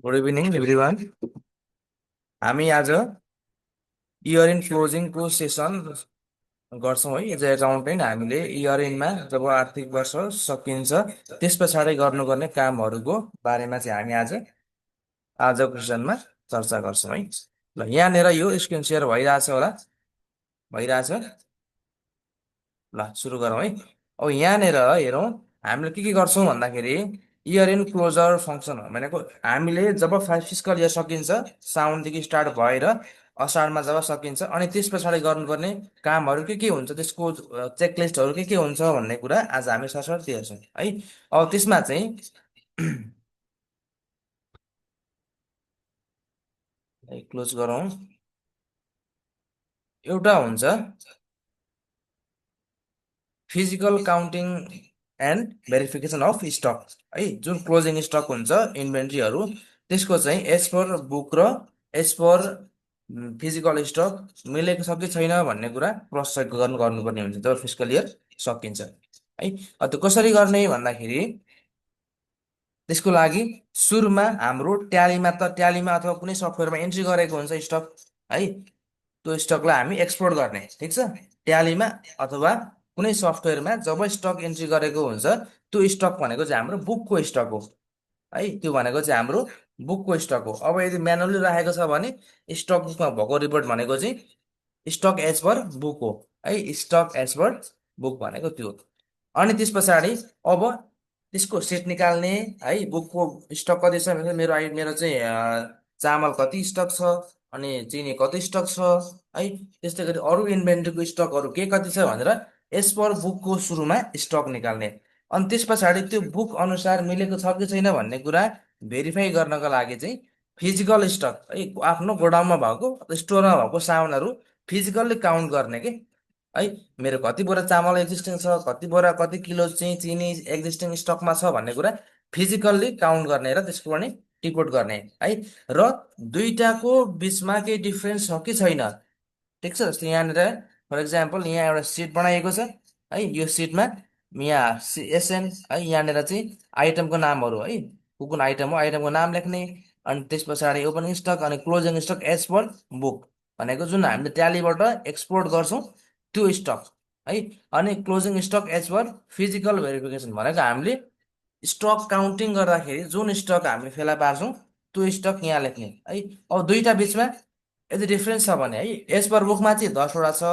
Good evening everyone. हामी आज year in क्लोजिङको session गर्छौँ है। एज अ एकाउन्टेन्ट हामीले इयर इनमा जब आर्थिक वर्ष सकिन्छ त्यस पछाडि गर्नुपर्ने कामहरूको बारेमा चाहिँ हामी आजको सेसनमा चर्चा गर्छौँ है। ल, यहाँनिर यो स्क्रिन सेयर भइरहेछ होला, भइरहेछ। ल, सुरु गरौँ है। अब यहाँनिर हेरौँ, हामीले के गर्छौँ भन्दाखेरि इयर इन क्लोजर फङ्सन हो भनेको हामीले जब फिस्कल इयर सकिन्छ, साउनदेखि स्टार्ट भएर असारमा जब सकिन्छ अनि त्यस पछाडि गर्नुपर्ने कामहरू के हुन्छ, त्यसको चेकलिस्टहरू के हुन्छ भन्ने कुरा आज हामी सरसर्ती हेर्छौँ है। अब त्यसमा चाहिँ क्लोज गरौँ। एउटा हुन्छ physical counting and verification of stock है। जुन क्लोजिङ स्टक हुन्छ इन्भेन्ट्रीहरू, त्यसको चाहिँ एज पर बुक र एज पर फिजिकल स्टक मिलेको छ कि छैन भन्ने कुरा क्रस चेक गर्नुपर्ने हुन्छ जब फिजिकल इयर सकिन्छ है। त्यो कसरी गर्ने भन्दाखेरि त्यसको लागि सुरुमा हाम्रो ट्यालीमा अथवा कुनै सफ्टवेयरमा एन्ट्री गरेको हुन्छ स्टक है। त्यो स्टकलाई हामी एक्सपोर्ट गर्ने, ठिक छ। ट्यालीमा अथवा कुनै सफ्टवेयरमा जब स्टक एन्ट्री गरेको हुन्छ त्यो स्टक भनेको चाहिँ हाम्रो बुकको स्टक हो है। त्यो भनेको चाहिँ हाम्रो बुकको स्टक हो। अब यदि म्यानुअली राखेको छ भने स्टक बुकमा भएको रिपोर्ट भनेको चाहिँ स्टक एज पर बुक हो है। स्टक एज पर बुक भनेको त्यो हो। अनि त्यस पछाडि अब त्यसको सेट निकाल्ने है। बुकको स्टक कति छ भने मेरो चाहिँ चामल कति स्टक छ, अनि चिनी कति स्टक छ है। त्यस्तै गरी अरू इन्भेन्ट्रीको स्टकहरू के कति छ भनेर एज पर बुकको सुरुमा स्टक निकाल्ने। अनि त्यस पछाडि त्यो बुक अनुसार मिलेको छ कि छैन भन्ने कुरा भेरिफाई गर्नको लागि चाहिँ फिजिकल स्टक है, आफ्नो गोडाउनमा भएको स्टोरमा भएको सामानहरू फिजिकल्ली काउन्ट गर्ने के है। मेरो कति बोरा चामल एक्जिस्टिङ छ, कति बोरा कति किलो चाहिँ चिनी एक्जिस्टिङ स्टकमा छ भन्ने कुरा फिजिकल्ली काउन्ट गर्ने र त्यसको पनि रिपोर्ट गर्ने है। र दुईटाको बिचमा केही डिफ्रेन्स छ कि छैन, ठिक छ। जस्तो यहाँनिर फर इक्जाम्पल यहाँ एउटा सिट बनाइएको छ है। यो सिटमा यहाँ एसएन है, यहाँनिर चाहिँ आइटमको नामहरू है, कुन आइटम हो आइटमको नाम लेख्ने। अनि त्यस पछाडि ओपनिङ स्टक अनि closing stock as per book भनेको जुन हामीले ट्यालीबाट एक्सपोर्ट गर्छौँ त्यो स्टक है। अनि closing stock as per physical verification भनेको हामीले स्टक काउन्टिङ गर्दाखेरि जुन स्टक हामी फेला पार्छौँ त्यो स्टक यहाँ लेख्ने है। अब दुईटा बिचमा यदि डिफ्रेन्स छ भने है, एज पर बुकमा चाहिँ 10वटा छ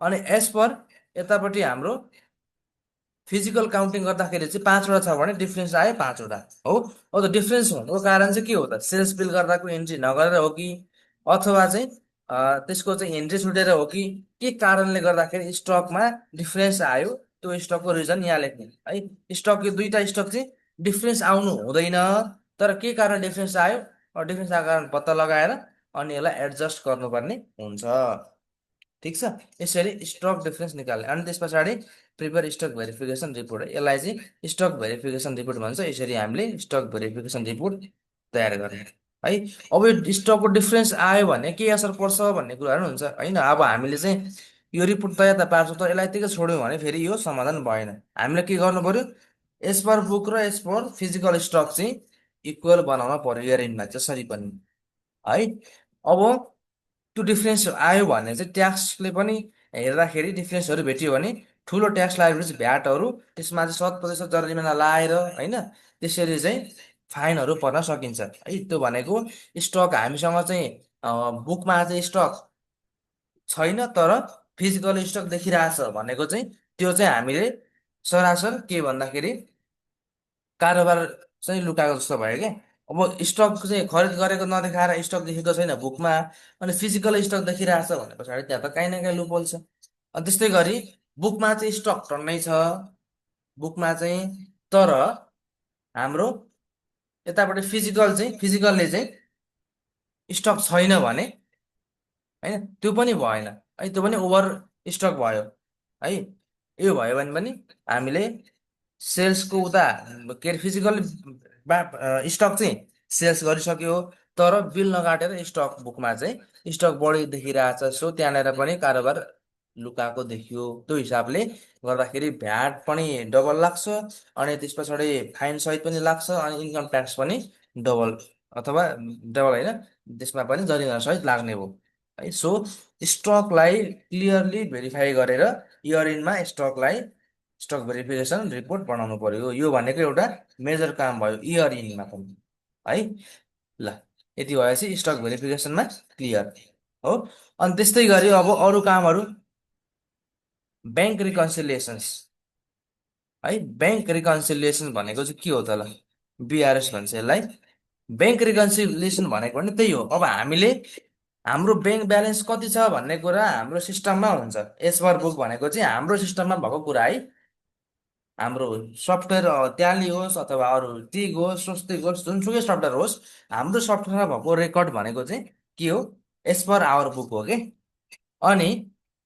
अनि एज पर यतापट्टि हाम्रो फिजिकल काउन्टिङ गर्दाखेरि चाहिँ 5वटा छ भने डिफ्रेन्स आयो 5वटा हो। अब त डिफ्रेन्स हुनुको कारण चाहिँ के हो त, सेल्स बिल गर्दाको एन्ट्री नगरेर हो कि अथवा चाहिँ त्यसको चाहिँ एन्ट्री छुटेर हो कि के कारणले गर्दाखेरि स्टकमा डिफ्रेन्स आयो, त्यो स्टकको रिजन यहाँ लेख्ने है। स्टक दुईटा स्टक चाहिँ डिफ्रेन्स आउनु हुँदैन, तर के कारण डिफ्रेन्स आयो डिफ्रेन्स आएको कारण पत्ता लगाएर अनि यसलाई एडजस्ट गर्नुपर्ने हुन्छ, ठिक छ। यसरी स्टक डिफरेन्स निकाल्ने। अनि त्यस पछाडि प्रिपेयर स्टक भेरिफिकेसन रिपोर्ट है, यसलाई चाहिँ स्टक भेरिफिकेसन रिपोर्ट भन्छ। यसरी हामीले स्टक भेरिफिकेसन रिपोर्ट तयार गर्ने है। अब यो स्टकको डिफरेन्स आयो भने के असर पर्छ भन्ने कुराहरू हुन्छ होइन। अब हामीले चाहिँ यो रिपोर्ट तयार त पार्छौँ, तर यसलाई त्यतिकै छोड्यौँ भने फेरि यो समाधान भएन। हामीले के गर्नु पर्यो, एज पर बुक र एज पर फिजिकल स्टक चाहिँ इक्वल बनाउन पर्यो इयर इनमा जसरी पनि है। अब त्यो डिफ्रेन्स आयो भने चाहिँ ट्याक्सले पनि हेर्दाखेरि डिफ्रेन्सहरू भेटियो भने ठुलो ट्याक्स लाइबिलिटी भ्याटहरू त्यसमा चाहिँ 100% जरिमाना लाएर होइन, त्यसरी चाहिँ फाइनहरू पर्न सकिन्छ है। त्यो भनेको स्टक हामीसँग चाहिँ बुकमा चाहिँ स्टक छैन तर फिजिकल स्टक देखिरहेछ भनेको चाहिँ त्यो चाहिँ हामीले सरासर के भन्दाखेरि कारोबार चाहिँ लुकाएको जस्तो भयो क्या। अब स्टक चाहिँ खरिद गरेको नदेखाएर स्टक देखेको छैन बुकमा अनि फिजिकल स्टक देखिरहेछ भने पछाडि त्यहाँ त काहीँ न काहीँ लुपोल छ। अनि त्यस्तै गरी बुकमा चाहिँ स्टक टन्नै छ, बुकमा चाहिँ, तर हाम्रो यतापट्टि फिजिकलले चाहिँ स्टक छैन भने होइन, त्यो पनि भएन है, त्यो पनि ओभर स्टक भयो है। यो भयो भने पनि हामीले सेल्सको उता के अरे फिजिकल स्टक चाहिँ सेल्स गरिसक्यो, तर बिल नकाटेर स्टक बुकमा चाहिँ स्टक बढी देखिरहेछ, सो त्यहाँनिर पनि कारोबार लुकाएको देखियो, त्यो हिसाबले गर्दाखेरि भ्याट पनि डबल लाग्छ, अनि त्यस पछाडि फाइन सहित पनि लाग्छ, अनि इन्कम ट्याक्स पनि डबल, अथवा डबल होइन, त्यसमा पनि जरिवाना सहित लाग्ने हो है। सो स्टकलाई क्लियरली भेरिफाई गरेर इयर इनमा स्टकलाई स्टक भेरिफिकेसन रिपोर्ट बनाउनु पर्यो। यो भनेको एउटा मेजर काम भयो इयर इनमा पनि है। ल, यति भएपछि स्टक भेरिफिकेसनमा क्लियर हो। अनि त्यस्तै गरी अब अरू कामहरू, ब्याङ्क रिकन्सिलिएसन्स है। ब्याङ्क रिकन्सिलिएसन भनेको चाहिँ के हो त ल, बिआरएस भन्छ यसलाई। ब्याङ्क रिकन्सिलिएसन भनेको पनि त्यही हो। अब हामीले हाम्रो ब्याङ्क ब्यालेन्स कति छ भन्ने कुरा हाम्रो सिस्टममा हुन्छ। एज पर बुक भनेको चाहिँ हाम्रो सिस्टममा भएको कुरा है। हाम्रो सफ्टवेयर ट्याली होस् अथवा अरू टिग होस्, स्वस्तिक होस्, जुनसुकै सफ्टवेयर होस्, हाम्रो सफ्टवेयरमा भएको रेकर्ड भनेको चाहिँ के हो, एज पर आवर बुक हो कि। अनि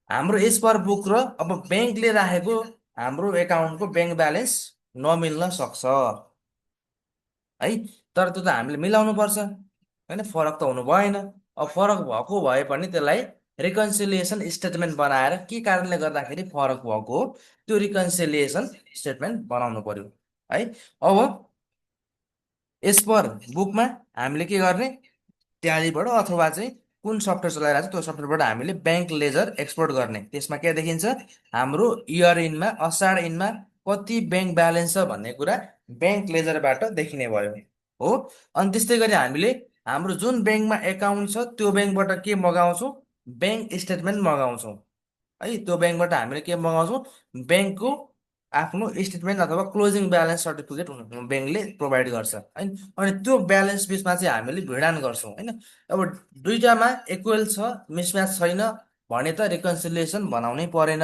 हाम्रो एज पर बुक र अब ब्याङ्कले राखेको हाम्रो एकाउन्टको ब्याङ्क ब्यालेन्स नमिल्न सक्छ है। तर त्यो त हामीले मिलाउनु पर्छ होइन, फरक त हुनु भएन। अब फरक भएको भए पनि त्यसलाई रिकन्सिलिएसन स्टेटमेन्ट बनाएर के कारणले गर्दाखेरि फरक भएको हो, त्यो रिकन्सिलिएसन स्टेटमेन्ट बनाउनु पर्यो है। अब एज पर बुकमा हामीले के गर्ने, ट्यालीबाट अथवा चाहिँ कुन सफ्टवेयर चलाइरहेको छ त्यो सफ्टवेयरबाट हामीले ब्याङ्क लेजर एक्सपोर्ट गर्ने। त्यसमा के देखिन्छ, हाम्रो इयर इनमा असार इनमा कति ब्याङ्क ब्यालेन्स छ भन्ने कुरा ब्याङ्क लेजरबाट देखिने भयो हो। अनि त्यस्तै गरी हामीले हाम्रो जुन ब्याङ्कमा एकाउन्ट छ त्यो ब्याङ्कबाट के मगाउँछौँ, ब्याङ्क स्टेटमेन्ट मगाउँछौँ है। त्यो ब्याङ्कबाट हामीले के मगाउँछौँ, ब्याङ्कको आफ्नो स्टेटमेन्ट अथवा क्लोजिङ ब्यालेन्स सर्टिफिकेट ब्याङ्कले प्रोभाइड गर्छ है। अनि त्यो ब्यालेन्स बिचमा चाहिँ हामीले भिडान गर्छौँ होइन। अब दुइटामा इक्वल छ, मिसम्याच छैन भने त रिकन्सिलिएसन बनाउनै परेन,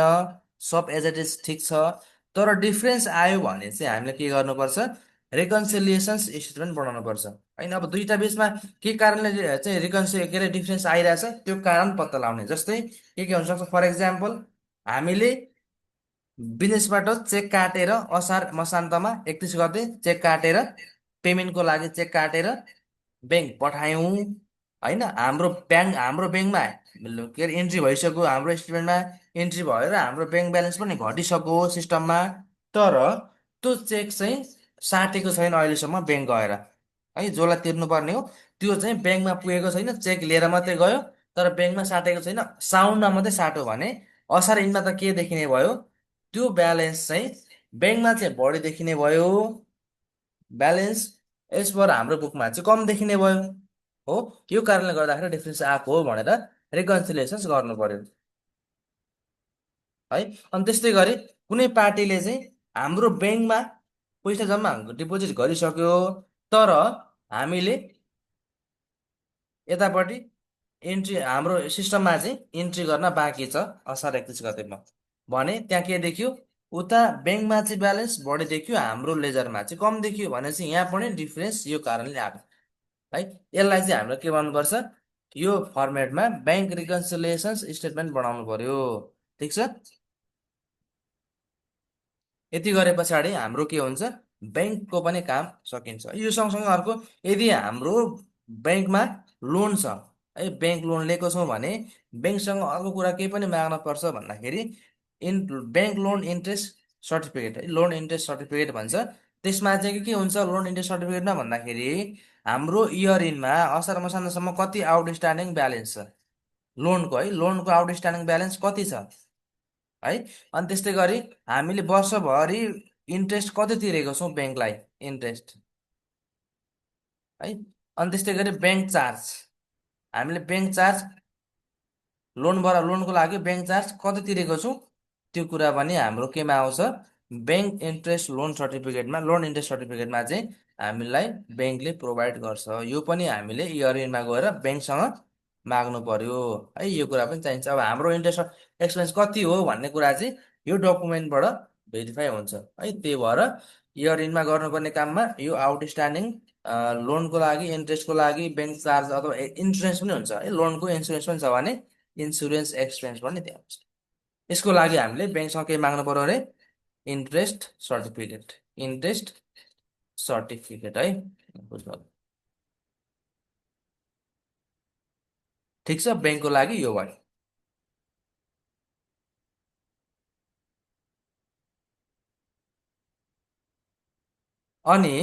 सब एज इट इज ठिक छ। तर डिफ्रेन्स आयो भने चाहिँ हामीले के गर्नुपर्छ, रिकन्सिलिएसन स्टेटमेन्ट बनाउनु पर्छ होइन। अब दुईटा बिचमा के कारणले चाहिँ के अरे डिफ्रेन्स आइरहेछ त्यो कारण पत्ता लगाउने। जस्तै के हुनसक्छ, फर इक्जाम्पल हामीले विदेशबाट चेक काटेर असार मसान्तमा 31 गते चेक काटेर पेमेन्टको लागि चेक काटेर ब्याङ्क पठायौँ होइन। हाम्रो ब्याङ्कमा के अरे इन्ट्री भइसक्यो, हाम्रो स्टेटमेन्टमा इन्ट्री भएर हाम्रो ब्याङ्क ब्यालेन्स पनि घटिसक्यो सिस्टममा। तर त्यो चेक चाहिँ साटेको छैन अहिलेसम्म ब्याङ्क गएर है, जसलाई तिर्नुपर्ने हो त्यो चाहिँ ब्याङ्कमा पुगेको छैन, चेक लिएर मात्रै गयो तर ब्याङ्कमा साटेको छैन, साउन्डमा मात्रै साट्यो भने असार इनमा त के देखिने भयो, त्यो ब्यालेन्स चाहिँ ब्याङ्कमा चाहिँ बढी देखिने भयो, ब्यालेन्स एज पर हाम्रो बुकमा चाहिँ कम देखिने भयो हो। यो कारणले गर्दाखेरि डिफ्रेन्स आएको हो भनेर रिकन्सिलिएसन्स गर्नु पर्यो है। अनि त्यस्तै गरी कुनै पार्टीले चाहिँ हाम्रो ब्याङ्कमा पैसा जम्मा डिपोजिट गरिसक्यो, तर हामीले यतापट्टि इन्ट्री हाम्रो सिस्टममा चाहिँ इन्ट्री गर्न बाँकी छ असार 31 गतेमा भने त्यहाँ के देखियो, उता ब्याङ्कमा चाहिँ ब्यालेन्स बढी देखियो, हाम्रो लेजरमा चाहिँ कम देखियो भने चाहिँ यहाँ पनि डिफ्रेन्स यो कारणले आएको है। यसलाई चाहिँ हाम्रो के गर्नुपर्छ, यो फर्मेटमा ब्याङ्क रिकन्सिलिएसन्स स्टेटमेन्ट बनाउनु पर्यो। ठिक छ, यति गरे पछाडि हाम्रो के हुन्छ, ब्याङ्कको पनि काम सकिन्छ। यो सँगसँगै अर्को, यदि हाम्रो ब्याङ्कमा लोन छ है, ब्याङ्क लोन लिएको छौँ भने ब्याङ्कसँग अर्को कुरा केही पनि माग्न पर्छ भन्दाखेरि ब्याङ्क लोन इन्ट्रेस्ट सर्टिफिकेट है, लोन इन्ट्रेस्ट सर्टिफिकेट भन्छ। त्यसमा चाहिँ के हुन्छ लोन इन्ट्रेस्ट सर्टिफिकेटमा भन्दाखेरि हाम्रो इयर इनमा असार मसान्तसम्म कति आउटस्ट्यान्डिङ ब्यालेन्स छ लोनको है, लोनको आउटस्ट्यान्डिङ ब्यालेन्स कति छ है। अनि त्यस्तै गरी हामीले वर्षभरि इन्ट्रेस्ट कति तिरेको छौँ ब्याङ्कलाई, इन्ट्रेस्ट है। अनि त्यस्तै गरी ब्याङ्क चार्ज, हामीले ब्याङ्क चार्ज लोनको लागि ब्याङ्क चार्ज कति तिरेको छौँ त्यो कुरा पनि हाम्रो केमा आउँछ, ब्याङ्क इन्ट्रेस्ट लोन सर्टिफिकेटमा, लोन इन्ट्रेस्ट सर्टिफिकेटमा चाहिँ हामीलाई ब्याङ्कले प्रोभाइड गर्छ। यो पनि हामीले इयर इनमा गएर ब्याङ्कसँग माग्नु पर्यो है। यो कुरा पनि चाहिन्छ। अब हाम्रो इन्ट्रेस्ट एक्सपेन्स कति हो भन्ने कुरा चाहिँ यो डकुमेन्टबाट भेरिफाई हुन्छ है। त्यही भएर इयर इनमा गर्नुपर्ने काममा यो आउटस्ट्यान्डिङ लोनको लागि, इन्ट्रेस्टको लागि, ब्याङ्क चार्ज अथवा इन्सुरेन्स पनि हुन्छ है, लोनको इन्सुरेन्स पनि छ भने इन्सुरेन्स एक्सपेन्स पनि त्यहाँ हुन्छ। यसको लागि हामीले ब्याङ्कसँग के माग्नु पर्यो अरे, इन्ट्रेस्ट सर्टिफिकेट, इन्ट्रेस्ट सर्टिफिकेट है। बुझ्नु ठिक छ, ब्याङ्कको लागि यो भयो। अनि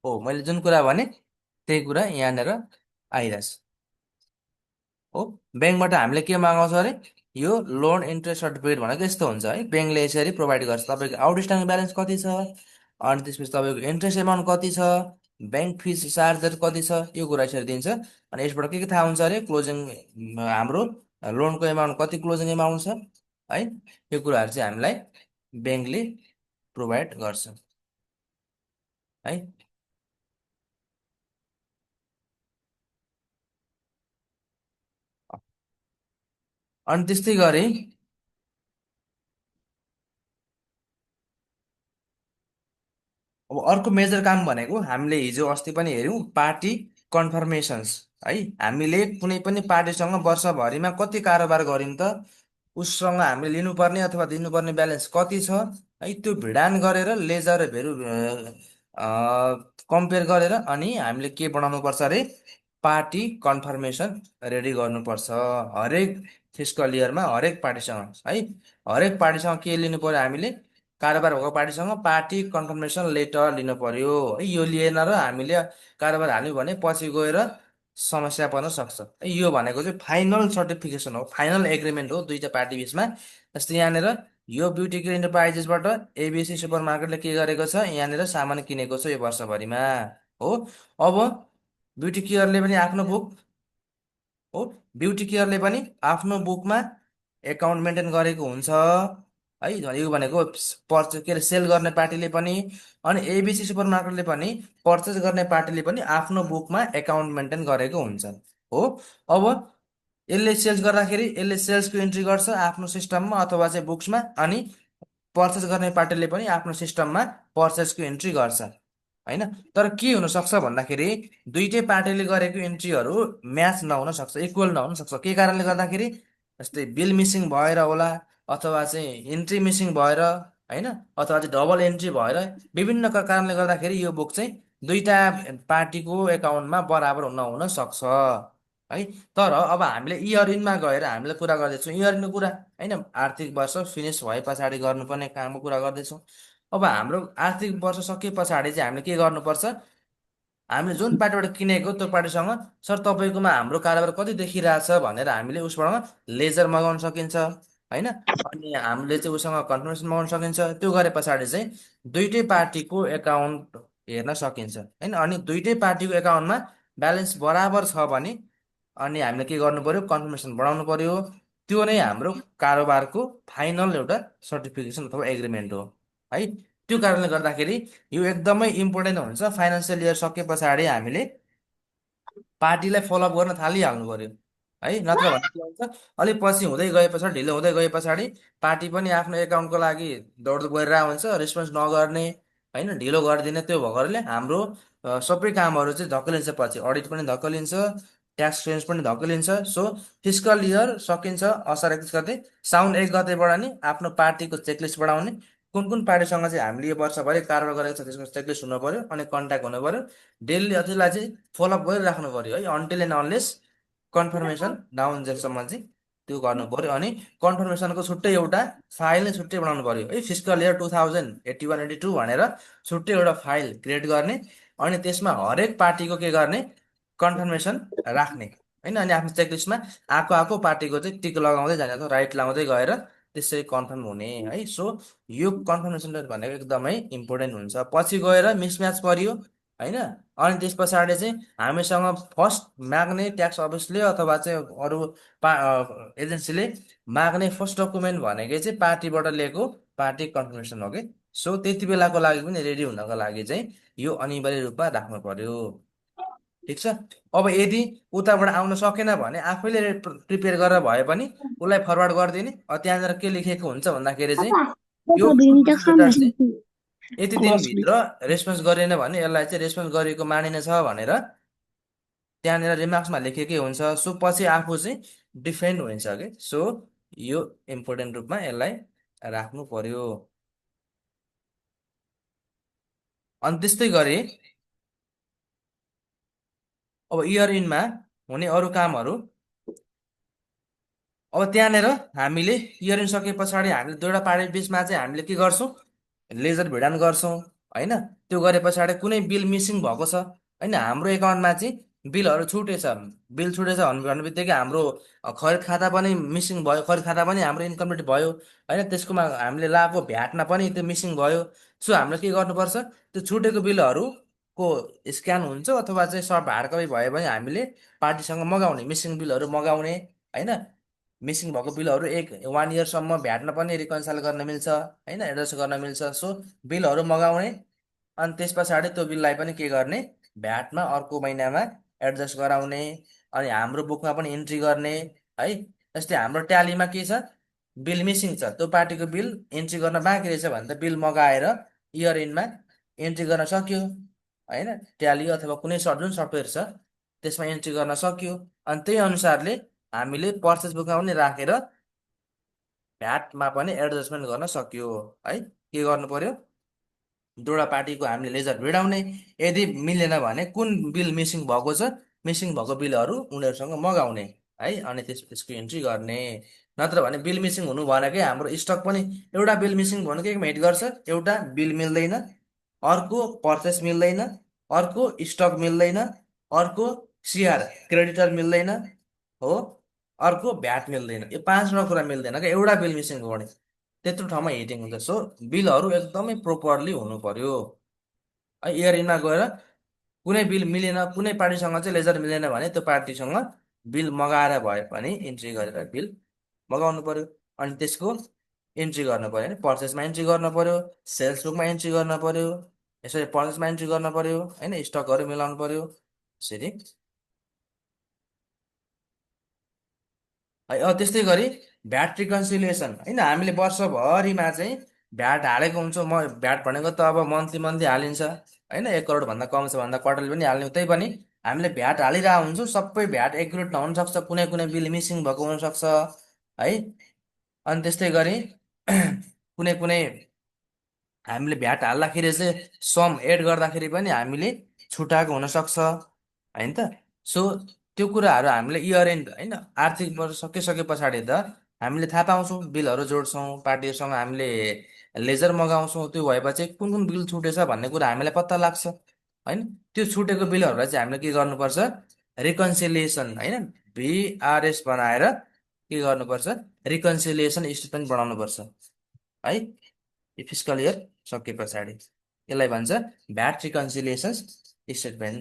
हो मैले जुन कुरा भने त्यही कुरा यहाँनिर आइरहेछ हो। ब्याङ्कबाट हामीले के मगाउँछ अरे यो लोन इन्ट्रेस्ट सर्टिफिकेट भनेको यस्तो हुन्छ है, ब्याङ्कले यसरी प्रोभाइड गर्छ तपाईँको आउटस्ट्यान्डिङ ब्यालेन्स कति छ, अनि त्यसपछि तपाईँको इन्ट्रेस्ट एमाउन्ट कति छ, ब्याङ्क फिस चार्जहरू कति छ, यो कुरा यसरी दिन्छ। अनि यसबाट के थाहा हुन्छ अरे क्लोजिङ हाम्रो लोनको एमाउन्ट कति क्लोजिङ एमाउन्ट छ है, यो कुराहरू चाहिँ हामीलाई ब्याङ्कले प्रोभाइड गर्छ है। अनि त्यस्तै गरी अब अर्को मेजर काम भनेको हामीले हिजो अस्ति पनि हेऱ्यौँ पार्टी कन्फर्मेसन्स है। हामीले कुनै पनि पार्टीसँग वर्षभरिमा कति कारोबार गर्यौँ त, उससँग हामीले लिनुपर्ने अथवा दिनुपर्ने ब्यालेन्स कति छ है, त्यो भिडान गरेर लेजरहरू कम्पेयर गरेर अनि हामीले के बनाउनु पर्छ अरे पार्टी कन्फर्मेसन रेडी गर्नुपर्छ हरेक फिस्कल इयरमा हरेक पार्टीसँग है। हरेक पार्टीसँग के लिनु पर्यो हामीले, कारोबार भएको पार्टीसँग पार्टी कन्फर्मेसन लेटर लिनु पर्यो है। यो लिएन र हामीले कारोबार हाल्यौँ भने पछि गएर समस्या पर्न सक्छ है। यो भनेको चाहिँ फाइनल सर्टिफिकेसन हो, फाइनल एग्रिमेन्ट हो दुईटा पार्टी बिचमा। जस्तै यहाँनिर यो ब्युटी केयर इन्टरप्राइजेसबाट एबिसी सुपर मार्केटले के गरेको छ, यहाँनिर सामान किनेको छ यो वर्षभरिमा हो। अब ब्युटी केयरले पनि आफ्नो बुक हो, ब्युटी केयरले पनि आफ्नो बुकमा एकाउन्ट मेन्टेन गरेको हुन्छ है। यो भनेको पर्चेस के अरे सेल गर्ने पार्टीले पनि अनि एबिसी सुपर मार्केटले पनि पर्चेस गर्ने पार्टीले पनि आफ्नो बुकमा एकाउन्ट मेन्टेन गरेको हुन्छ हो। अब यसले सेल्स गर्दाखेरि यसले सेल्सको इन्ट्री गर्छ आफ्नो सिस्टममा अथवा चाहिँ बुक्समा, अनि पर्चेस गर्ने पार्टीले पनि आफ्नो सिस्टममा पर्चेसको इन्ट्री गर्छ होइन। तर के हुनसक्छ भन्दाखेरि दुइटै पार्टीले गरेको इन्ट्रीहरू म्याच नहुन सक्छ, इक्वल नहुन सक्छ। के कारणले गर्दाखेरि जस्तै बिल मिसिङ भएर होला, अथवा चाहिँ इन्ट्री मिसिङ भएर होइन, अथवा चाहिँ डबल एन्ट्री भएर विभिन्न कारणले गर्दाखेरि यो बुक चाहिँ दुईटा पार्टीको एकाउन्टमा बराबर नहुन सक्छ है। तर अब हामीले इयर इनमा गएर हामीले कुरा गर्दैछौँ इयर इनको कुरा होइन, आर्थिक वर्ष फिनिस भए पछाडि गर्नुपर्ने कामको कुरा गर्दैछौँ। अब हाम्रो आर्थिक वर्ष सके पछाडि चाहिँ हामीले के गर्नुपर्छ, हामीले जुन पार्टीबाट किनेको त्यो पार्टीसँग सर तपाईँकोमा हाम्रो कारोबार कति देखिरहेछ भनेर हामीले उसबाट लेजर मगाउन सकिन्छ होइन। अनि हामीले चाहिँ उसँग कन्फर्मेसन मगाउन सकिन्छ। त्यो गरे पछाडि चाहिँ दुइटै पार्टीको एकाउन्ट हेर्न सकिन्छ होइन। अनि दुइटै पार्टीको एकाउन्टमा ब्यालेन्स बराबर छ भने अनि हामीले के गर्नु पर्यो, कन्फर्मेसन बढाउनु पर्यो। त्यो नै हाम्रो कारोबारको फाइनल एउटा सर्टिफिकेसन अथवा एग्रिमेन्ट हो है। त्यो कारणले गर्दाखेरि यो एकदमै इम्पोर्टेन्ट हुन्छ। फाइनेन्सियल इयर सके पछाडि हामीले पार्टीलाई फलोअप गर्न थालिहाल्नु पर्यो है, नत्र भने के हुन्छ अलिक पछि हुँदै गए पछाडि ढिलो हुँदै गए पछाडि पार्टी पनि आफ्नो एकाउन्टको लागि दौडधुप गरिरहेको हुन्छ, रेस्पोन्स नगर्ने होइन, ढिलो गरिदिने। त्यो भएकोले हाम्रो सबै कामहरू चाहिँ धक्कलिन्छ, पछि अडिट पनि धक्कलिन्छ, ट्याक्स क्लेम्स पनि धक्कलिन्छ। सो फिस्कल इयर सकिन्छ असार 31 गते, साउन 1 गतेबाट नि आफ्नो पार्टीको चेकलिस्ट बढाउने, कुन कुन पार्टीसँग चाहिँ हामीले यो वर्षभरि कारोबार गरेको छ त्यसको चेकलिस्ट हुनु पर्यो अनि कन्ट्याक्ट हुनु पर्यो। डेली त्यसलाई चाहिँ फलोअप गरिराख्नु पर्यो है, अन्टिल एन्ड अनलेस कन्फर्मेसन नहुन्जेलसम्म चाहिँ त्यो गर्नु पर्यो। अनि कन्फर्मेसनको छुट्टै एउटा फाइल नै छुट्टै बनाउनु पर्यो है, फिस्कल इयर 2081-82 भनेर छुट्टै एउटा फाइल क्रिएट गर्ने, अनि त्यसमा हरेक पार्टीको के गर्ने कन्फर्मेसन राख्ने होइन। अनि आफ्नो चेकलिस्टमा आएको आएको पार्टीको चाहिँ टिक लगाउँदै जाने अथवा राइट लगाउँदै गएर त्यसरी कन्फर्म हुने है। सो यो कन्फर्मेसन रेट भनेको एकदमै इम्पोर्टेन्ट हुन्छ। पछि गएर मिसम्याच परियो होइन, अनि त्यस पछाडि चाहिँ हामीसँग फर्स्ट माग्ने ट्याक्स अफिसले अथवा चाहिँ अरू एजेन्सीले माग्ने फर्स्ट डकुमेन्ट भनेकै चाहिँ पार्टीबाट लिएको पार्टी कन्फर्मेसन हो कि। सो त्यति बेलाको लागि पनि रेडी हुनको लागि चाहिँ यो अनिवार्य रूपमा राख्नु पर्यो। ठिक छ। अब यदि उताबाट आउन सकेन भने आफैले प्रिपेयर गरेर भए पनि उसलाई फरवर्ड गरिदिने। त्यहाँनिर के लेखेको हुन्छ भन्दाखेरि चाहिँ यो कन्फर्मेसन लेटर चाहिँ यति दिनभित्र रेस्पोन्स गरेन भने यसलाई चाहिँ रेस्पोन्स गरेको मानिनेछ भनेर त्यहाँनिर रिमार्क्समा लेखेकै हुन्छ। सो पछि आफू चाहिँ डिफेन्ड हुन्छ कि। सो यो इम्पोर्टेन्ट रूपमा यसलाई राख्नु पर्यो। अनि त्यस्तै गरी अब इयर इनमा हुने अरू कामहरू अब त्यहाँनिर हामीले इयरिङ सके पछाडि हामीले दुईवटा पार्टी बिचमा चाहिँ हामीले के गर्छौँ, लेजर भिडान गर्छौँ होइन। त्यो गरे पछाडि कुनै बिल मिसिङ भएको छ होइन, हाम्रो एकाउन्टमा चाहिँ बिलहरू छुटेछ, बिल छुटेछ भन्ने बित्तिकै हाम्रो खरिद खाता पनि मिसिङ भयो, खरिद खाता पनि हाम्रो इन्कम्प्लिट भयो होइन, त्यसकोमा हामीले लगाएको भ्याटमा पनि त्यो मिसिङ भयो। सो हामीले के गर्नुपर्छ, त्यो छुटेको बिलहरूको स्क्यान हुन्छ अथवा चाहिँ सब हार्ड कपी भयो भने हामीले पार्टीसँग मगाउने, मिसिङ बिलहरू मगाउने होइन। मिसिङ भएको बिलहरू 1 इयरसम्म भ्याटमा पनि रिकन्साइल गर्न मिल्छ होइन, एडजस्ट गर्न मिल्छ। सो बिलहरू मगाउने अनि त्यस पछाडि त्यो बिललाई पनि के गर्ने, भ्याटमा अर्को महिनामा एडजस्ट गराउने अनि हाम्रो बुकमा पनि इन्ट्री गर्ने है। जस्तै हाम्रो ट्यालीमा के छ, बिल मिसिङ छ, त्यो पार्टीको बिल इन्ट्री गर्न बाँकी रहेछ भने त बिल मगाएर इयर इन्डमा इन्ट्री गर्न सक्यो होइन। ट्याली अथवा कुनै जुन सफ्टवेयर छ त्यसमा इन्ट्री गर्न सक्यो। अनि त्यही अनुसारले हामीले पर्चेस बुकमा पनि राखेर भ्याटमा पनि एडजस्टमेन्ट गर्न सक्यो है। के गर्नु पर्यो, दुईवटा पार्टीको हामीले लेजर भिडाउने, यदि मिलेन भने कुन बिल मिसिङ भएको छ, मिसिङ भएको बिलहरू उनीहरूसँग मगाउने है, अनि त्यसको इन्ट्री गर्ने। नत्र भने बिल मिसिङ हुनु भनेकै हाम्रो स्टक पनि, एउटा बिल मिसिङ भनेको केमा हिट गर्छ, एउटा बिल मिल्दैन, अर्को पर्चेस मिल्दैन, अर्को स्टक मिल्दैन, अर्को सिआर क्रेडिटर मिल्दैन हो, अर्को भ्याट मिल्दैन, यो पाँचवटा कुरा मिल्दैन क्या एउटा बिल मिसिङ हो भने, त्यत्रो ठाउँमा हिटिङ हुन्छ। सो बिलहरू एकदमै प्रोपरली हुनु पर्यो है। इयर इनमा गएर कुनै बिल मिलेन, कुनै पार्टीसँग चाहिँ लेजर मिलेन भने त्यो पार्टीसँग बिल मगाएर भए पनि इन्ट्री गरेर बिल मगाउनु पर्यो। अनि त्यसको इन्ट्री गर्नु पर्यो होइन, पर्चेसमा इन्ट्री गर्नु पर्यो, सेल्स बुकमा इन्ट्री गर्नु पर्यो, यसरी पर्चेसमा इन्ट्री गर्नु पर्यो होइन, स्टकहरू मिलाउनु पर्यो यसरी है। त्यस्तै गरी भ्याट रिकन्सिलिएसन होइन, हामीले वर्षभरिमा चाहिँ भ्याट हालेको हुन्छौँ। भ्याट भनेको त अब मन्थली मन्थली हालिन्छ होइन, 1 करोडभन्दा कम छ भन्दा क्वार्टरली पनि हाल्ने, त्यही पनि हामीले भ्याट हालिरहेको हुन्छौँ। सबै भ्याट एकुरेट नहुनसक्छ, कुनै कुनै बिल मिसिङ भएको हुनसक्छ है। अनि त्यस्तै गरी कुनै कुनै हामीले भ्याट हाल्दाखेरि चाहिँ सम एड गर्दाखेरि पनि हामीले छुटाएको हुनसक्छ होइन त। सो त्यो कुराहरू हामीले इयर एन्ड होइन, आर्थिक वर्ष सकिसके पछाडि त हामीले थाहा पाउँछौँ, बिलहरू जोड्छौँ, पार्टीहरूसँग हामीले लेजर मगाउँछौँ, त्यो भएपछि कुन कुन बिल छुटेछ भन्ने कुरा हामीलाई पत्ता लाग्छ होइन। त्यो छुटेको बिलहरूलाई चाहिँ हामीले के गर्नुपर्छ, रिकन्सिलिएसन होइन, भिआरएस बनाएर के गर्नुपर्छ, रिकन्सिलिएसन स्टेटमेन्ट बनाउनुपर्छ है। यो फिस्कल इयर सके पछाडि यसलाई भन्छ भ्याट रिकन्सिलिएसन स्टेटमेन्ट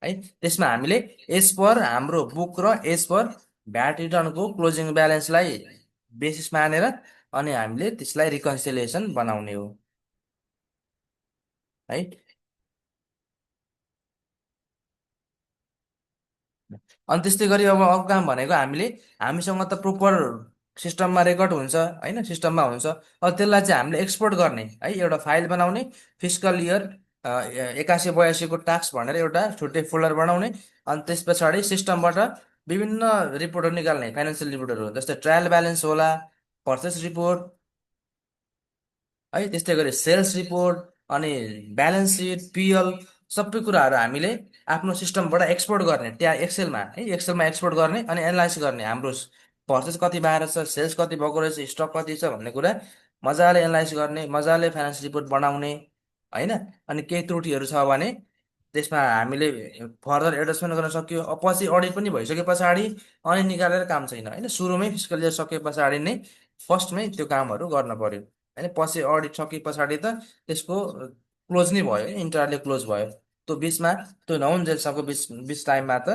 है। त्यसमा हामीले एज पर हाम्रो बुक र एज पर भ्याट रिटर्नको क्लोजिङ ब्यालेन्सलाई बेसिस मानेर अनि हामीले त्यसलाई रिकन्सिलिएसन बनाउने हो है। अनि त्यस्तै गरी अब अर्को काम भनेको हामीले, हामीसँग त प्रोपर सिस्टममा रेकर्ड हुन्छ होइन, सिस्टममा हुन्छ। अब त्यसलाई चाहिँ हामीले एक्सपोर्ट गर्ने है, एउटा फाइल बनाउने, फिस्कल इयर 81-82को टास्क भनेर एउटा छुट्टै फोल्डर बनाउने। अनि त्यस पछाडि सिस्टमबाट विभिन्न रिपोर्टहरू निकाल्ने, फाइनेन्सियल रिपोर्टहरू जस्तै ट्रायल ब्यालेन्स होला, पर्चेस रिपोर्ट है, त्यस्तै गरी सेल्स रिपोर्ट अनि ब्यालेन्स सिट, पिएल, सबै कुराहरू हामीले आफ्नो सिस्टमबाट एक्सपोर्ट गर्ने, त्यहाँ एक्सेलमा है, एक्सेलमा एक्सपोर्ट गर्ने अनि एनालाइज गर्ने, हाम्रो पर्चेस कति भएको छ, सेल्स कति भएको रहेछ, स्टक कति छ भन्ने कुरा मजाले एनालाइज गर्ने, मजाले फाइनेन्स रिपोर्ट बनाउने होइन। अनि केही त्रुटिहरू छ भने त्यसमा हामीले फर्दर एडजस्टमेन्ट गर्न सक्यो। अब पछि अडिट पनि भइसके पछाडि अनि निकालेर काम छैन होइन, सुरुमै फिस्कल इयर सके पछाडि नै फर्स्टमै त्यो कामहरू गर्न पर्यो होइन। पछि अडिट सके पछाडि त त्यसको क्लोज नै भयो, इन्टायरली क्लोज भयो। त्यो बिचमा त्यो नहुन्जेलसम्मको बिच बिच टाइममा त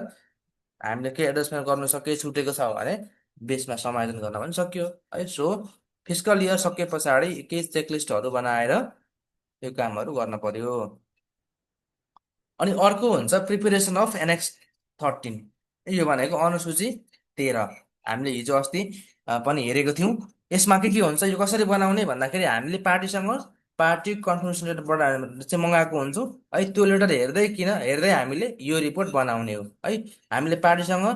हामीले के एडजस्टमेन्ट गर्नु सके, छुटेको छ भने बिचमा समायोजन गर्न पनि सक्यो है। सो फिस्कल इयर सके पछाडि केही चेकलिस्टहरू बनाएर यो कामहरू गर्न पर्यो। अनि अर्को हुन्छ प्रिपेरेसन अफ एनेक्स 13, यो भनेको अनुसूची 13। हामीले हिजो अस्ति पनि हेरेको थियौँ। यसमा के हुन्छ, यो कसरी बनाउने भन्दाखेरि हामीले पार्टीसँग पार्टी कन्फर्मेसन लेटर चाहिँ मगाएको हुन्छौँ है, त्यो लेटर हेर्दै हेर्दै हामीले यो रिपोर्ट बनाउने हो है। हामीले पार्टीसँग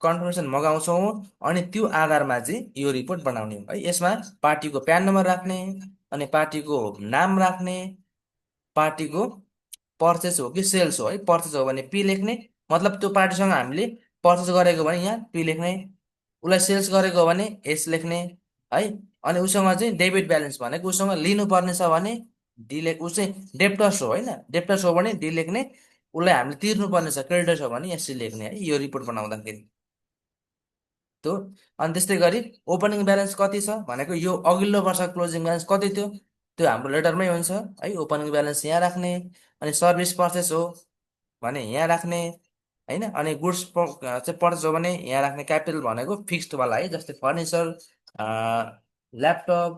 कन्फर्मेसन मगाउँछौँ अनि त्यो आधारमा चाहिँ यो रिपोर्ट बनाउने हो है। यसमा पार्टीको प्यान नम्बर राख्ने, अनि पार्टीको नाम राख्ने, पार्टीको पर्चेस हो कि सेल्स हो है, पर्चेस हो भने पी लेख्ने, मतलब त्यो पार्टीसँग हामीले पर्चेस गरेको भने यहाँ पी लेख्ने, उसलाई सेल्स गरेको हो भने एस लेख्ने है। अनि उसँग चाहिँ डेबिट ब्यालेन्स भनेको उसँग लिनुपर्ने छ भने डी लेख, ऊ चाहिँ डेप्टर्स हो होइन, डेप्टर्स हो भने डी लेख्ने, उसलाई हामीले तिर्नुपर्ने छ क्रेडिटर्स हो भने यहाँ सी लेख्ने है यो रिपोर्ट बनाउँदाखेरि। त्यो अनि त्यस्तै गरी ओपनिङ ब्यालेन्स कति छ भनेको यो अघिल्लो वर्ष क्लोजिङ ब्यालेन्स कति थियो त्यो हाम्रो लेटरमै हुन्छ है। ओपनिङ ब्यालेन्स यहाँ राख्ने, अनि सर्भिस पर्चेस हो भने यहाँ राख्ने होइन, अनि गुड्स चाहिँ पर्चेस हो भने यहाँ राख्ने। क्यापिटल भनेको फिक्स्ड वाला है, जस्तै फर्निचर, ल्यापटप,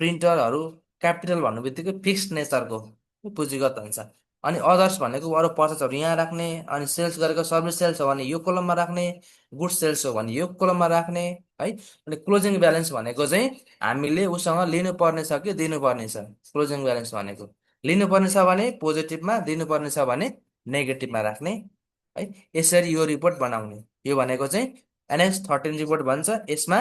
प्रिन्टरहरू क्यापिटल भन्नु बित्तिकै फिक्स्ड नेचरको पुँजीगत हुन्छ। अनि अदर्स भनेको अरू पर्चेसहरू यहाँ राख्ने, अनि सेल्स गरेको सर्भिस सेल्स हो भने यो कोलममा राख्ने, गुड्स सेल्स हो भने यो कोलममा राख्ने है। अनि क्लोजिङ ब्यालेन्स भनेको चाहिँ हामीले उसँग लिनुपर्ने छ कि दिनुपर्ने छ, क्लोजिङ ब्यालेन्स भनेको लिनुपर्ने छ भने पोजिटिभमा, दिनुपर्ने छ भने नेगेटिभमा राख्ने है। यसरी यो रिपोर्ट बनाउने, यो भनेको चाहिँ एनएक्स 13 रिपोर्ट भन्छ। यसमा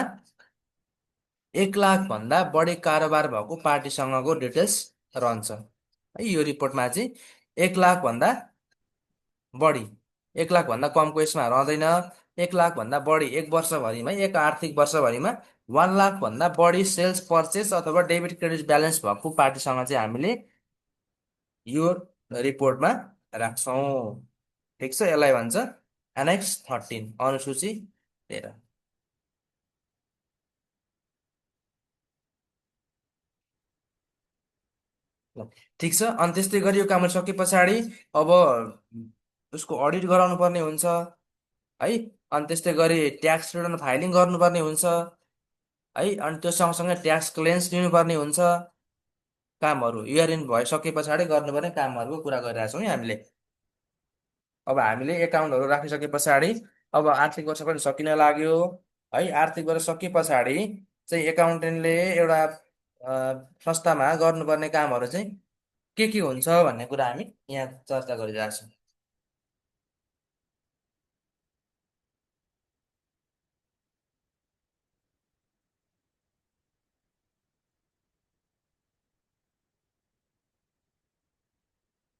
1 लाखभन्दा बढी कारोबार भएको पार्टीसँगको डिटेल्स रहन्छ है। यो रिपोर्टमा चाहिँ 1 लाखभन्दा बढी, 1 लाखभन्दा कमको यसमा रहँदैन। 1 लाखभन्दा बढी एक वर्षभरिमा, एक आर्थिक वर्षभरिमा 1 लाखभन्दा बढी सेल्स पर्चेस अथवा डेबिट क्रेडिट ब्यालेन्स भएको पार्टीसँग चाहिँ हामीले यो रिपोर्टमा राख्छौँ। ठिक छ, यसलाई भन्छ एनेक्स 13 अनुसूची 13। ल, ठिक छ। अनि त्यस्तै गरी यो काम सके पछाडि अब उसको अडिट गराउनु पर्ने हुन्छ है। अनि त्यस्तै गरी ट्याक्स रिटर्न फाइलिङ गर्नुपर्ने हुन्छ है। अनि त्यो सँगसँगै ट्याक्स क्लेन्स लिनुपर्ने हुन्छ। कामहरू इयर एन्ड भइसके पछाडि गर्नुपर्ने कामहरूको कुरा गरिरहेको छौँ है हामीले। अब हामीले एकाउन्टहरू राखिसके पछाडि अब आर्थिक वर्ष पनि सकिन लाग्यो है। आर्थिक वर्ष सके पछाडि चाहिँ एकाउन्टेन्टले एउटा संस्थामा गर्नुपर्ने कामहरू चाहिँ के हुन्छ भन्ने कुरा हामी यहाँ चर्चा गरिरहेको छौँ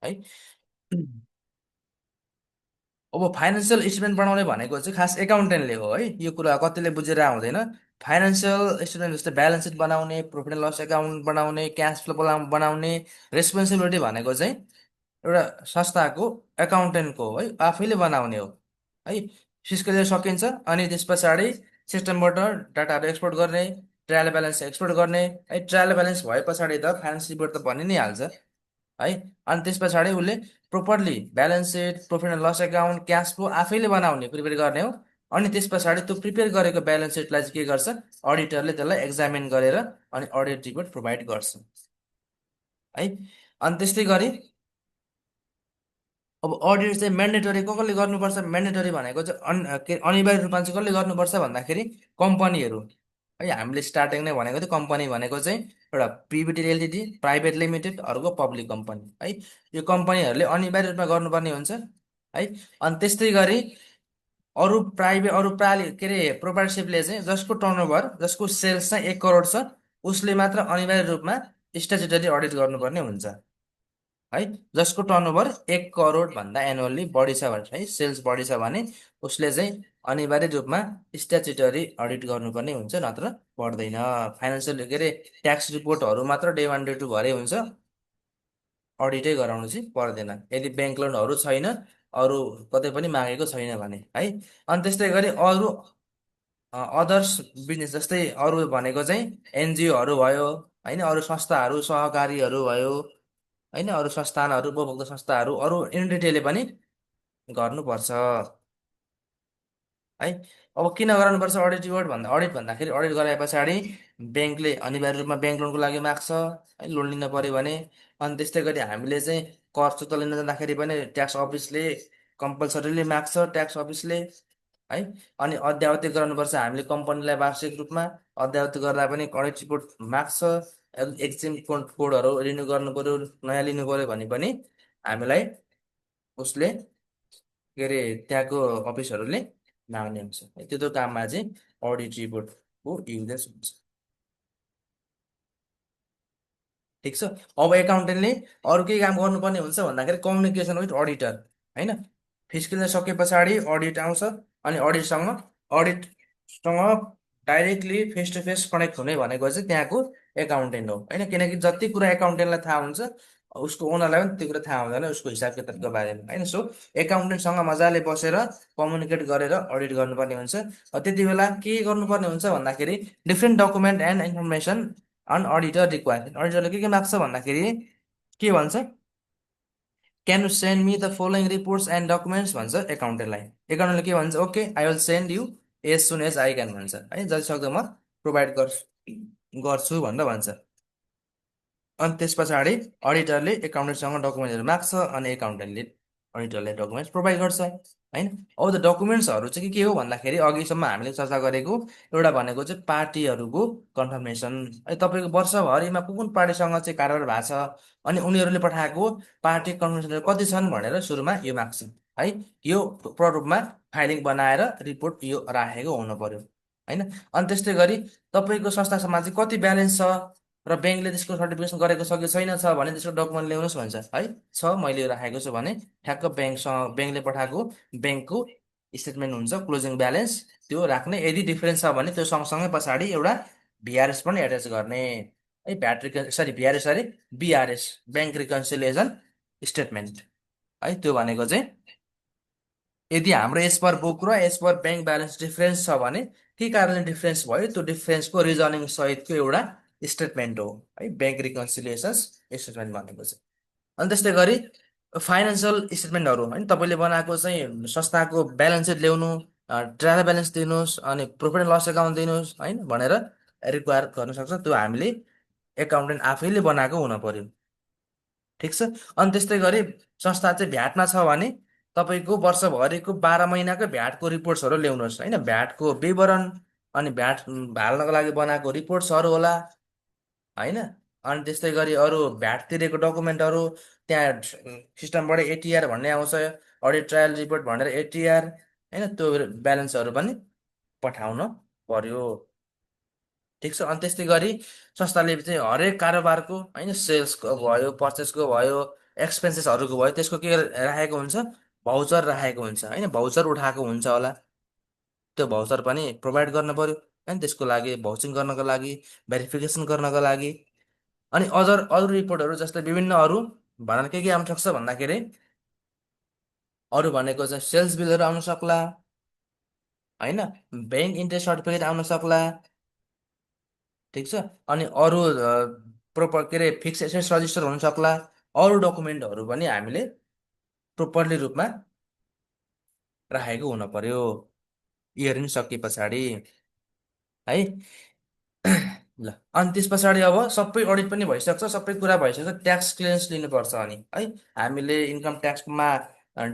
है। अब फाइनेन्सियल स्टेटमेन्ट बनाउने भनेको चाहिँ खास एकाउन्टेन्टले हो है, यो कुरा कतिले बुझेर आउँदैन। फाइनेन्सियल स्टेटमेन्ट जस्तै ब्यालेन्स सिट बनाउने, प्रफिट एन्ड लस एकाउन्ट बनाउने, क्यास फ्लो बनाउने रेस्पोन्सिबिलिटी भनेको चाहिँ एउटा संस्थाको एकाउन्टेन्टको हो है, आफैले बनाउने हो है। फिस्कल सकिन्छ अनि त्यस पछाडि सिस्टमबाट डाटाहरू एक्सपोर्ट गर्ने, ट्रायल ब्यालेन्स एक्सपोर्ट गर्ने है। ट्रायल ब्यालेन्स भए पछाडि त फाइनेन्स रिपोर्ट त बनि नै हाल्छ है। अनि त्यस पछाडि उसले properly balance sheet, profit and loss account, cash flow आफैले बनाउने, प्रिपेयर गर्ने हो। अनि त्यस पछाडि त्यो प्रिपेयर गरेको ब्यालेन्स सिटलाई चाहिँ के गर्छ, अडिटरले त्यसलाई एक्जामिन गरेर अनि अडिट रिपोर्ट प्रोभाइड गर्छ है। अनि त्यस्तै गरी अब अडिट चाहिँ म्यान्डेटरी कसले गर्नुपर्छ, म्यान्डेटरी भनेको चाहिँ अनिवार्य रूपमा चाहिँ कसले गर्नुपर्छ भन्दाखेरि कम्पनीहरू है। हामीले स्टार्टिङ नै भनेको थियो कम्पनी भनेको चाहिँ एउटा प्रिभेटेड एलटिडी, प्राइभेट लिमिटेड, अर्को पब्लिक कम्पनी है। यो कम्पनीहरूले अनिवार्य रूपमा गर्नुपर्ने हुन्छ है। अनि त्यस्तै गरी अरू प्रालि के अरे प्रोप्राइटरसिपले चाहिँ जसको टर्नओभर, जसको सेल्स चाहिँ 1 करोड छ, उसले मात्र अनिवार्य रूपमा स्ट्याट्युटरी अडिट गर्नुपर्ने हुन्छ है। जसको टर्नओभर 1 करोड भन्दा एनुअल्ली बढी छ भने है, सेल्स बढी छ भने उसले चाहिँ अनिवार्य रूपमा स्ट्याट्युटरी अडिट गर्नुपर्ने हुन्छ, नत्र पर्दैन। फाइनेन्सियल के अरे ट्याक्स रिपोर्टहरू मात्र डे 1 डे 2 भरे हुन्छ, अडिटै गराउनु चाहिँ पर्दैन यदि ब्याङ्क लोनहरू छैन, अरू कतै पनि मागेको छैन भने है। अनि त्यस्तै गरी अरू अदर्स बिजनेस जस्तै अरू भनेको चाहिँ एनजिओहरू भयो होइन, अरू संस्थाहरू सहकारीहरू भयो होइन, अरू संस्थानहरू, उपभोक्ता संस्थाहरू, अरू इन्टिटीले पनि गर्नुपर्छ है। अब किन गराउनुपर्छ अडिट रिपोर्ट भन्दा, अडिट भन्दाखेरि अडिट गराए पछाडि ब्याङ्कले अनिवार्य रूपमा ब्याङ्क लोनको लागि माग्छ है, लोन लिन पर्यो भने। अनि त्यस्तै गरी हामीले चाहिँ कर सुत लिन जाँदाखेरि पनि ट्याक्स अफिसले कम्पलसरीले माग्छ, ट्याक्स अफिसले है। अनि अद्यावधि गराउनुपर्छ हामीले कम्पनीलाई वार्षिक रूपमा, अद्यावधि गर्दा पनि अडिट रिपोर्ट माग्छ। एक्जिम कोडहरू रिन्यू गर्नु पर्यो, नयाँ लिनु पर्यो भने पनि हामीलाई उसले के अरे त्यहाँको अफिसहरूले माग्ने हुन्छ है। त्यो काममा चाहिँ अडिट रिपोर्टको युजेस हुन्छ। ठिक छ। अब एकाउन्टेन्टले अरू के काम गर्नुपर्ने हुन्छ भन्दाखेरि कम्युनिकेसन विथ अडिटर होइन। फिजिकल सके पछाडि अडिट आउँछ अनि अडिटसँग directly face to face connect हुने भनेको चाहिँ त्यहाँको एकाउन्टेन्ट हो होइन, किनकि जति कुरा एकाउन्टेन्टलाई थाहा हुन्छ उसको ओनरलाई पनि त्यो कुरा थाहा हुँदैन उसको हिसाब किताबको बारेमा होइन। सो एकाउन्टेन्टसँग मजाले बसेर कम्युनिकेट गरेर अडिट गर्नुपर्ने हुन्छ। त्यति बेला के गर्नुपर्ने हुन्छ भन्दाखेरि different document and information on auditor require, अडिटरले के माग्छ भन्दाखेरि के भन्छ, can you send me the following reports and documents भन्छ एकाउन्टेन्टलाई। एकाउन्टेन्टले के भन्छ, okay I will send you as soon as I can भन्छ है, जति सक्दो म प्रोभाइड गर्छु भनेर भन्छ। अनि त्यस पछाडि अडिटरले एकाउन्टेन्टसँग डकुमेन्टहरू माग्छ अनि एकाउन्टेन्टले अडिटरलाई डकुमेन्ट्स प्रोभाइड गर्छ होइन। अब त्यो डकुमेन्ट्सहरू चाहिँ के हो भन्दाखेरि अघिसम्म हामीले चर्चा गरेको एउटा भनेको चाहिँ पार्टीहरूको कन्फर्मेसन है, तपाईँको वर्षभरिमा कुन कुन पार्टीसँग चाहिँ कारोबार भएको छ अनि उनीहरूले पठाएको पार्टी कन्फर्मेसनहरू कति छन् भनेर सुरुमा यो माग्छ है। यो प्ररूपमा फाइलिङ बनाएर रिपोर्ट यो राखेको हुनु पर्यो होइन। अनि त्यस्तै गरी तपाईँको संस्थासँग चाहिँ कति ब्यालेन्स छ र ब्याङ्कले त्यसको सर्टिफिकेसन गरेको छ कि छैन छ भने त्यसको डकुमेन्ट ल्याउनुहोस् भन्छ है। छ मैले यो राखेको छु भने ठ्याक्क ब्याङ्कसँग ब्याङ्कले पठाएको ब्याङ्कको स्टेटमेन्ट हुन्छ क्लोजिङ ब्यालेन्स त्यो राख्ने। यदि डिफरेन्स छ भने त्यो सँगसँगै पछाडि एउटा भिआरएस पनि एट्याच गर्ने है, VRS sorry BRS bank reconciliation statement है। त्यो भनेको चाहिँ यदि हाम्रो एज पर बुक र as per bank balance difference छ भने के कारणले डिफरेन्स भयो त्यो डिफरेन्सको रिजनिङ सहितको एउटा स्टेटमेन्ट हो है ब्याङ्क रिकन्सिलिएसन स्टेटमेन्ट भनेको चाहिँ। अनि त्यस्तै गरी फाइनेन्सियल स्टेटमेन्टहरू होइन, तपाईँले बनाएको चाहिँ संस्थाको ब्यालेन्स सिट ल्याउनु, ट्रायल ब्यालेन्स दिनुहोस् अनि प्रफिट एन्ड लस एकाउन्ट दिनुहोस् होइन भनेर रिक्वायर गर्न सक्छ, त्यो हामीले एकाउन्टेन्ट आफैले बनाएको हुन पर्यो। ठिक छ। अनि त्यस्तै गरी संस्था चाहिँ भ्याटमा छ भने तपाईँको वर्षभरिको 12 महिनाको भ्याटको रिपोर्ट्सहरू ल्याउनुहोस् होइन, भ्याटको विवरण अनि भ्याट हाल्नको लागि बनाएको रिपोर्ट्सहरू होला होइन। अनि त्यस्तै गरी अरू भ्याट तिरेको डकुमेन्टहरू त्यहाँ सिस्टमबाट एटिआर भन्ने आउँछ, अडिट ट्रायल रिपोर्ट भनेर एटिआर होइन, त्यो ब्यालेन्सहरू पनि पठाउन पर्यो। ठिक छ। अनि त्यस्तै गरी संस्थाले चाहिँ हरेक कारोबारको होइन सेल्सको भयो पर्चेसको भयो एक्सपेन्सेसहरूको भयो त्यसको के राखेको हुन्छ, भाउचर राखेको हुन्छ होइन, भाउचर उठाएको हुन्छ होला, त्यो भाउचर पनि प्रोभाइड गर्न पर्यो होइन, त्यसको लागि भाउचिङ गर्नको लागि भेरिफिकेसन गर्नको लागि। अनि अदर अरू रिपोर्टहरू जस्तै विभिन्न अरू भन के आउन सक्छ भन्दाखेरि अरू भनेको चाहिँ सेल्स बिलहरू आउन सक्ला होइन, ब्याङ्क इन्ट्रेस्ट सर्टिफिकेट आउन सक्ला। ठिक छ। अनि अरू प्रोपर के अरे फिक्स एसेट्स रजिस्टर हुन सक्ला। अरू डकुमेन्टहरू पनि हामीले प्रोपरली रूपमा राखेको हुन पर्यो इयरिङ सके पछाडि है। ल अनि त्यस पछाडि अब सबै अडिट पनि भइसक्छ, सबै कुरा भइसक्छ, ट्याक्स क्लियरेन्स लिनुपर्छ अनि है हामीले इन्कम ट्याक्समा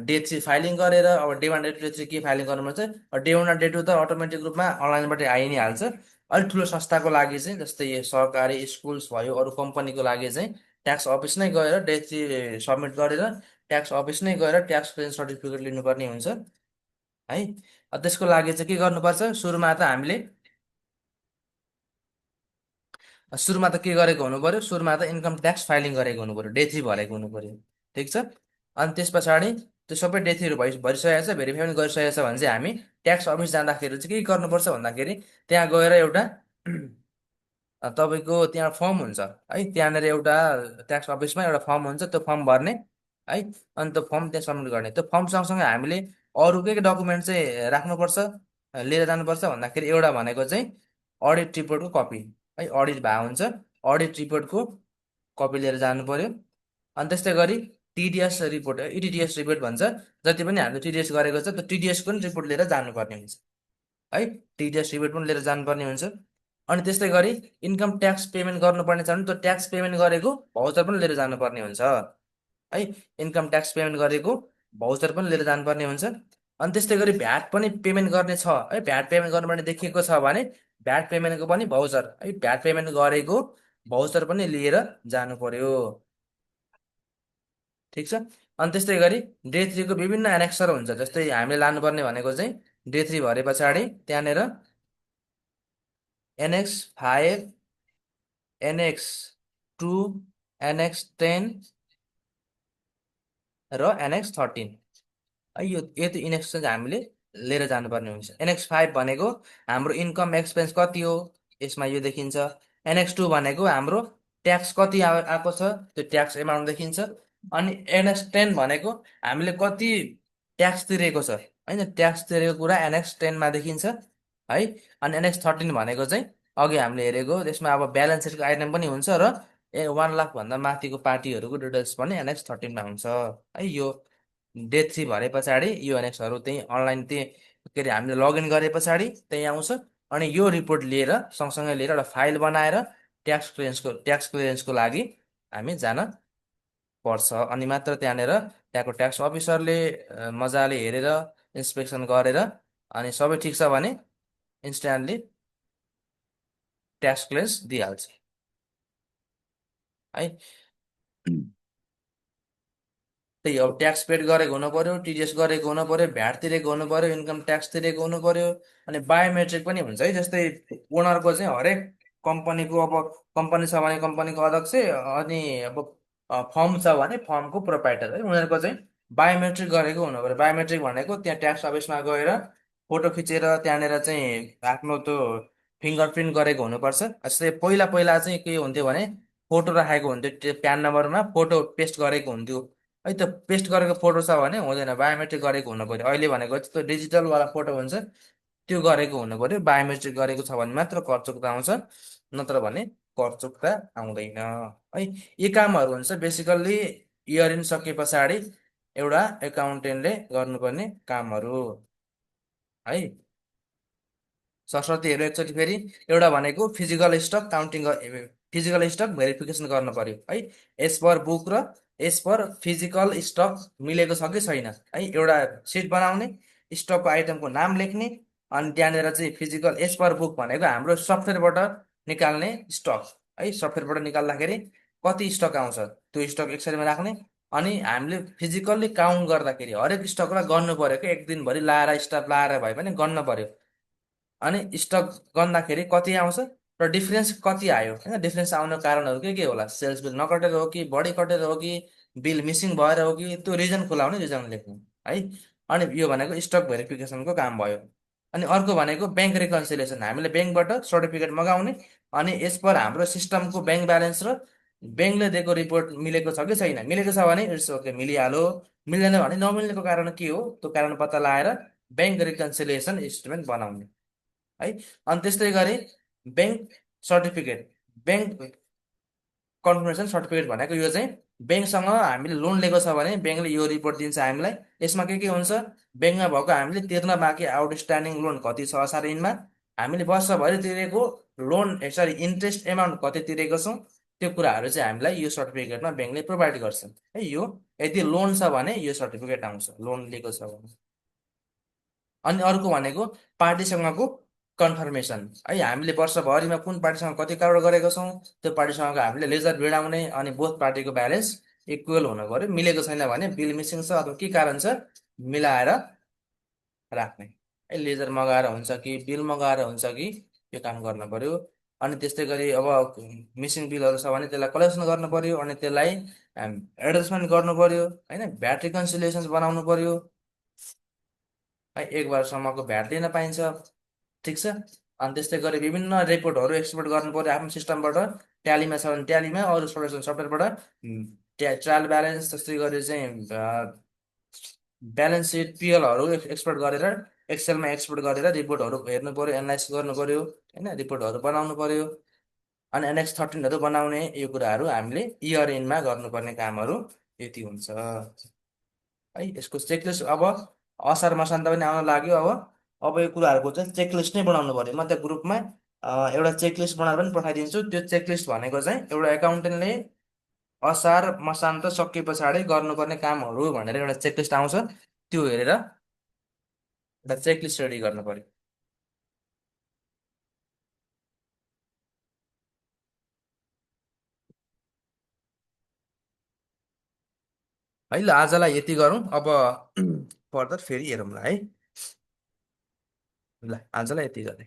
डे 3 फाइलिङ गरेर अब डे 1 डे 2 डे 3 के फाइलिङ गर्नुपर्छ। डे 1 र डे 2 त अटोमेटिक रूपमा अनलाइनबाट आइ नै हाल्छ। अलिक ठुलो संस्थाको लागि चाहिँ जस्तै यो सरकारी स्कुल्स भयो अरू कम्पनीको लागि चाहिँ ट्याक्स अफिस नै गएर डे 3 सब्मिट गरेर ट्याक्स अफिस नै गएर ट्याक्स क्लियरेन्स सर्टिफिकेट लिनुपर्ने हुन्छ है। त्यसको लागि चाहिँ के गर्नुपर्छ, सुरुमा त के गरेको हुनु पर्यो, सुरुमा त इन्कम ट्याक्स फाइलिङ गरेको हुनु पर्यो, डे 3 भरेको हुनु पर्यो। ठिक छ। अनि त्यस पछाडि त्यो सबै डे 3 भरिसकेको छ भेरिफाई पनि गरिसकेको छ भने चाहिँ हामी ट्याक्स अफिस जाँदाखेरि चाहिँ के गर्नुपर्छ भन्दाखेरि त्यहाँ गएर एउटा तपाईँको त्यहाँ फर्म हुन्छ है, त्यहाँनिर एउटा ट्याक्स अफिसमा एउटा फर्म हुन्छ, त्यो फर्म भर्ने है अनि त्यो फर्म त्यहाँ सब्मिट गर्ने। त्यो फर्म सँगसँगै हामीले अरू के डकुमेन्ट चाहिँ राख्नुपर्छ लिएर जानुपर्छ भन्दाखेरि एउटा भनेको चाहिँ अडिट रिपोर्टको कपी है, अडिट भए हुन्छ अडिट रिपोर्टको कपी लिएर जानु पर्यो। अनि त्यस्तै गरी टिडिएस रिपोर्ट इटिडिएस रिपोर्ट भन्छ, जति पनि हामीले टिडिएस गरेको छ त्यो टिडिएसको पनि रिपोर्ट लिएर जानुपर्ने हुन्छ है, टिडिएस रिपोर्ट पनि लिएर जानुपर्ने हुन्छ। अनि त्यस्तै गरी इन्कम ट्याक्स पेमेन्ट गर्नुपर्ने छ भने त्यो ट्याक्स पेमेन्ट गरेको भाउचर पनि लिएर जानुपर्ने हुन्छ है, इन्कम ट्याक्स पेमेन्ट गरेको भाउचर पनि लिएर जानुपर्ने हुन्छ। अनि त्यस्तै गरी भ्याट पनि पेमेन्ट गर्ने छ है, भ्याट पेमेन्ट गर्नुपर्ने देखिएको छ भने भ्याट पेमेन्टको पनि भाउचर है, भ्याट पेमेन्ट गरेको भाउचर पनि लिएर जानु पर्यो। ठिक छ। अनि त्यस्तै गरी डे 3 को विभिन्न एनेक्सर हुन्छ, जस्तै हामीले लानुपर्ने भनेको चाहिँ डे 3 भरे पछाडि त्यहाँनिर NX 5 NX 2 NX 10 र NX 13 है यो त इनेक्स चाहिँ हामीले लिएर जानुपर्ने हुन्छ। NX5 भनेको हाम्रो इन्कम एक्सपेन्स कति हो, यसमा यो देखिन्छ। NX2 भनेको हाम्रो ट्याक्स कति आएको छ, त्यो ट्याक्स एमाउन्ट देखिन्छ। अनि NX10 भनेको हामीले कति ट्याक्स तिरेको छ, होइन, ट्याक्स तिरेको कुरा NX10मा देखिन्छ है। अनि NX13 भनेको चाहिँ अघि हामीले हेरेको, त्यसमा अब ब्यालेन्स सिटको आइटम पनि हुन्छ र 1 लाखभन्दा माथिको पार्टीहरूको डिटेल्स पनि NX13मा हुन्छ है। यो डे 3 भरे पछाडि यो एनेक्सहरू त्यही अनलाइन त्यही के अरे हामीले लगइन गरे पछाडि त्यही आउँछ। अनि यो रिपोर्ट लिएर सँगसँगै लिएर एउटा फाइल बनाएर ट्याक्स क्लियरेन्सको लागि हामी जान पर्छ। अनि मात्र त्यहाँको ट्याक्स अफिसरले मजाले हेरेर इन्सपेक्सन गरेर अनि सबै ठिक छ भने इन्स्ट्यान्टली ट्याक्स क्लियरेन्स दिइहाल्छ है। त्यही अब ट्याक्स पेड गरेको हुनु पर्यो, टिडिएस गरेको हुनु पर्यो, भ्याट तिरेको हुनु पर्यो, इन्कम ट्याक्स तिरेको हुनु पर्यो। अनि बायोमेट्रिक पनि हुन्छ है, जस्तै ओनरको चाहिँ हरेक कम्पनीको, अब कम्पनी छ भने कम्पनीको अध्यक्ष, अनि अब फर्म छ भने फर्मको प्रोपाइटर है, उनीहरूको चाहिँ बायोमेट्रिक गरेको हुनु पर्यो। बायोमेट्रिक भनेको त्यहाँ ट्याक्स अफिसमा गएर फोटो खिचेर त्यहाँनिर चाहिँ आफ्नो त्यो फिङ्गर प्रिन्ट गरेको हुनुपर्छ। जस्तै पहिला पहिला चाहिँ के हुन्थ्यो भने फोटो राखेको हुन्थ्यो, त्यो प्यान नम्बरमा फोटो पेस्ट गरेको हुन्थ्यो है। त्यो पेस्ट गरेको फोटो छ भने हुँदैन, बायोमेट्रिक गरेको हुनु पर्यो। अहिले भनेको चाहिँ त्यो डिजिटलवाला फोटो हुन्छ, त्यो गरेको हुनु पर्यो। बायोमेट्रिक गरेको छ भने मात्र कर चुक्ता आउँछ, नत्र भने कर चुक्ता आउँदैन है। यी कामहरू हुन्छ बेसिकल्ली इयर इन सके पछाडि एउटा एकाउन्टेन्टले गर्नुपर्ने कामहरू है। सरस्वतीहरू एकचोटि फेरि, एउटा भनेको physical stock counting, physical stock verification गर्नु पर्यो है। एज पर बुक र एज पर फिजिकल स्टक मिलेको छ कि छैन है। एउटा सिट बनाउने, स्टकको आइटमको नाम लेख्ने, अनि त्यहाँनिर चाहिँ फिजिकल एज पर बुक भनेको हाम्रो सफ्टवेयरबाट निकाल्ने स्टक है। सफ्टवेयरबाट निकाल्दाखेरि कति स्टक आउँछ त्यो स्टक एक्सलमा राख्ने। अनि हामीले फिजिकल्ली काउन्ट गर्दाखेरि हरेक स्टकलाई गर्नु पर्यो कि एक दिनभरि लाएर स्टाफ लाएर भए पनि गर्नु पर्यो। अनि स्टक गन्दाखेरि कति आउँछ र डिफ्रेन्स कति आयो, होइन, डिफ्रेन्स आउनु कारणहरू के होला, सेल्स बिल नकटेर हो कि बढी कटेर हो कि बिल मिसिङ भएर हो कि, त्यो रिजन खुलाउने, रिजन लेख्ने है। अनि यो भनेको स्टक भेरिफिकेसनको काम भयो। अनि अर्को भनेको ब्याङ्क रिकन्सिलिएसन, हामीले ब्याङ्कबाट सर्टिफिकेट मगाउने, अनि यस पर हाम्रो सिस्टमको ब्याङ्क ब्यालेन्स र ब्याङ्कले दिएको रिपोर्ट मिलेको छ कि छैन, मिलेको छ भने इट्स ओके, मिलिहाल्यो। मिल्दैन भने नमिल्नेको कारण के हो त्यो कारण पत्ता लगाएर ब्याङ्क रिकन्सिलिएसन स्टेटमेन्ट बनाउने है। अनि त्यस्तै गरी bank certificate, bank confirmation certificate भनेको यो चाहिँ ब्याङ्कसँग हामीले लोन लिएको छ भने ब्याङ्कले यो रिपोर्ट दिन्छ हामीलाई। यसमा के हुन्छ, ब्याङ्कमा भएको हामीले तिर्न बाँकी आउटस्ट्यान्डिङ लोन कति छ असार ऐनमा, हामीले वर्षभरि तिरेको लोन, सरी, इन्ट्रेस्ट एमाउन्ट कति तिरेको छौँ, त्यो कुराहरू चाहिँ हामीलाई यो सर्टिफिकेटमा ब्याङ्कले प्रोभाइड गर्छ है। यो यदि लोन छ भने यो सर्टिफिकेट आउँछ, लोन लिएको छ भने। अनि अर्को भनेको पार्टीसँगको कन्फर्मेसन है। हामीले वर्षभरिमा कुन पार्टीसँग कति कारोड गरेको छौँ, त्यो पार्टीसँग हामीले लेजर भिडाउने, अनि बोथ पार्टीको ब्यालेन्स इक्वल हुनु पर्यो। मिलेको छैन भने बिल मिसिङ छ अथवा के कारण छ मिलाएर राख्ने है। लेजर मगाएर हुन्छ कि बिल मगाएर हुन्छ कि यो काम गर्नु पर्यो। अनि त्यस्तै गरी अब मिसिङ बिलहरू छ भने त्यसलाई कलेक्सन गर्नु पर्यो, अनि त्यसलाई एडजस्टमेन्ट गर्नु पर्यो, होइन, भ्याट रिकन्सिलिएसन बनाउनु पर्यो है। 1 वर्षसम्मको भ्याट दिन पाइन्छ, ठिक छ। अनि त्यस्तै गरी विभिन्न रिपोर्टहरू एक्सपोर्ट गर्नु पर्यो आफ्नो सिस्टमबाट। ट्यालीमा छ भने ट्यालीमा, अरू सफ्टवेयरबाट ट्रायल ब्यालेन्स, त्यस्तै गरी चाहिँ ब्यालेन्स सिट पिएलहरू एक्सपोर्ट गरेर एक्सेलमा एक्सपोर्ट गरेर रिपोर्टहरू हेर्नु पर्यो, एनालाइस गर्नु पर्यो, होइन, रिपोर्टहरू बनाउनु पर्यो। अनि NX13हरू बनाउने, यो कुराहरू हामीले इयर एन्डमा गर्नुपर्ने कामहरू यति हुन्छ है। यसको चेकलिस्ट अब असार मसान्त पनि आउन लाग्यो। अब यो कुराहरूको चाहिँ चेकलिस्ट नै बनाउनु पर्यो। म त्यहाँ ग्रुपमा एउटा चेकलिस्ट बनाएर पनि पठाइदिन्छु। त्यो चेकलिस्ट भनेको चाहिँ एउटा एकाउन्टेन्टले असार मसान्त सके पछाडि गर्नुपर्ने कामहरू भनेर एउटा चेकलिस्ट आउँछ, त्यो हेरेर एउटा चेकलिस्ट रेडी गर्नु पर्यो है। ल आजलाई यति गरौँ, अब फर्दर फेरि हेरौँला है। ल आजलाई यति गरे।